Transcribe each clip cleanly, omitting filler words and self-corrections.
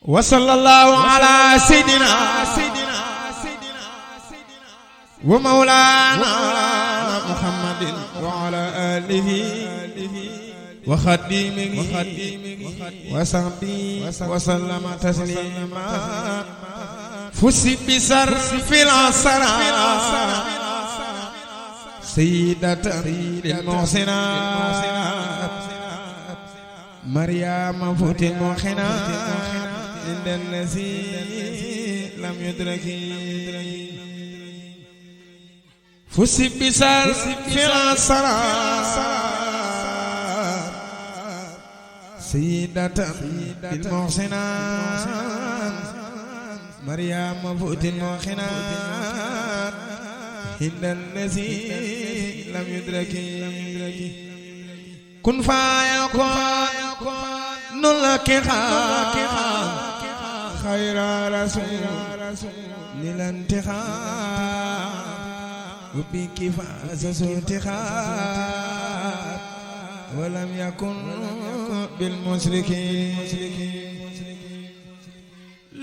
wa sallallahu ala sayyidina wa mawlana muhammadin wa ala alihi wa khadimihi wa sahbihi wa sallama taslima fusi bisar fil asra sayyidatan lil muhsinat maryama futil muhsinat inda allazi lam yudraki fusi bisar fil asra sayyidatan lil muhsinat maryama futil muhsinat inda allazi lam yudraki kun fayakun nulaki khayra rasul lilantiha ubiki fasasultiha walam yakun bil musyrikin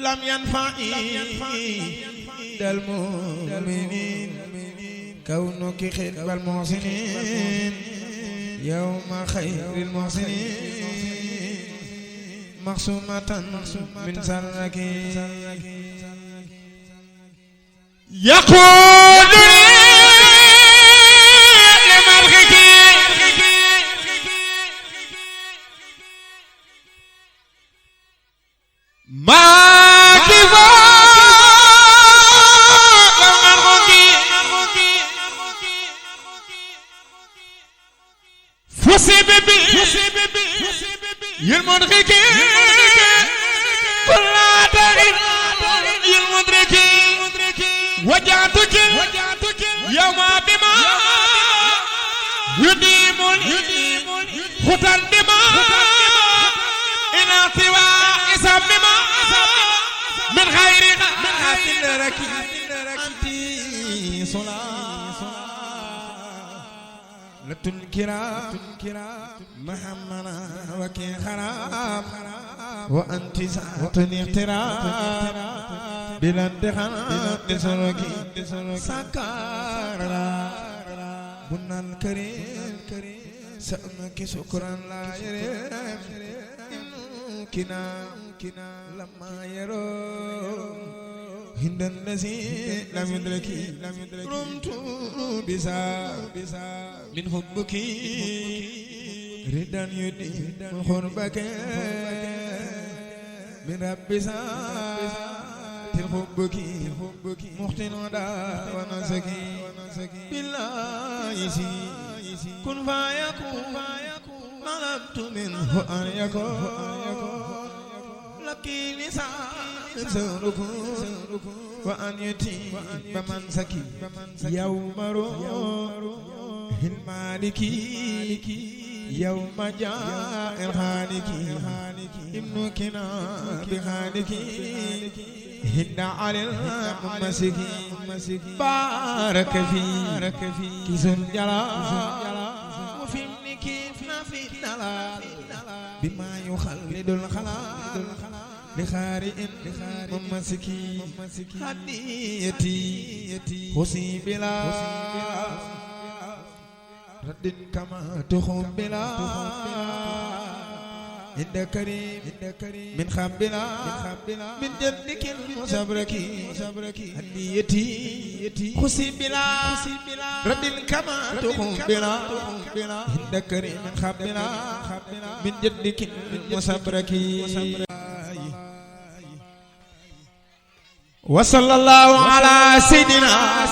lam yanfa'i dal mu'minin kaunuki khidbal muhsinin yawma khairil muhsinin maksumatan min sarraki yaqulu limalghiki ma kifa fusi bibi yulmudriki kulla darin yulmudriki wajatuki yawma bima yudimul khutan bima inatiwa isam bima min khairi raki anti sola latun kiram محمنا وكي خراب وأنت ساعتن اختراب بلندخان لسلوكي سكارا بنا الكريم سأمك شكرا لا يريم كنا لما يرو هند الذي لم يدركي رمت بسا من حبك ردا يدي خربك من رب حبك مختن ودا ونسكي بالله يسي كن فيكون طلبت منه أن يكون لكن سأركون وأن يتي بمنسكي يوم روح المالكي يوم جاء الخالقي ابن كنا بخالقي هد على الممسكي بارك في كسر جلال وفي منكنا في الدلال بما يخلد الخلال لخارئ ممسكي هديتي خصي بلا رد كما تخبلا عند كريم من خبلا من جدك المصبرك هديتي خسي بلا رد كما تخبلا عند كريم من خبلا من جدك المصبرك وصلى الله على سيدنا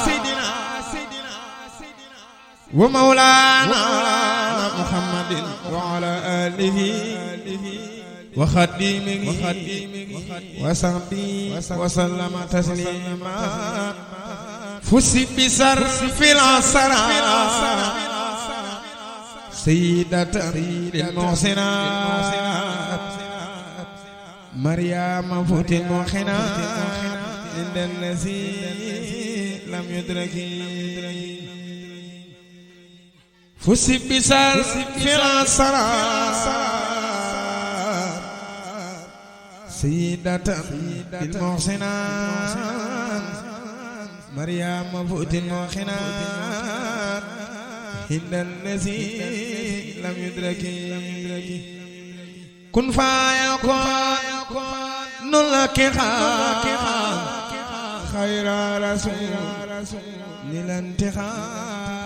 ومولانا محمد وعلى آله وخديمه وصحبه وسلم تسليما فسي بسر في العصر سيدة للمحسنات مريم فوت المحسنات عند الذي لم يدركي فسي بسر في العصر sayyidatan lil muhsinat Maryama futil muhsinat hindan nasi lam yudraki kun fayakun nulaki khayra rasul lilantikhab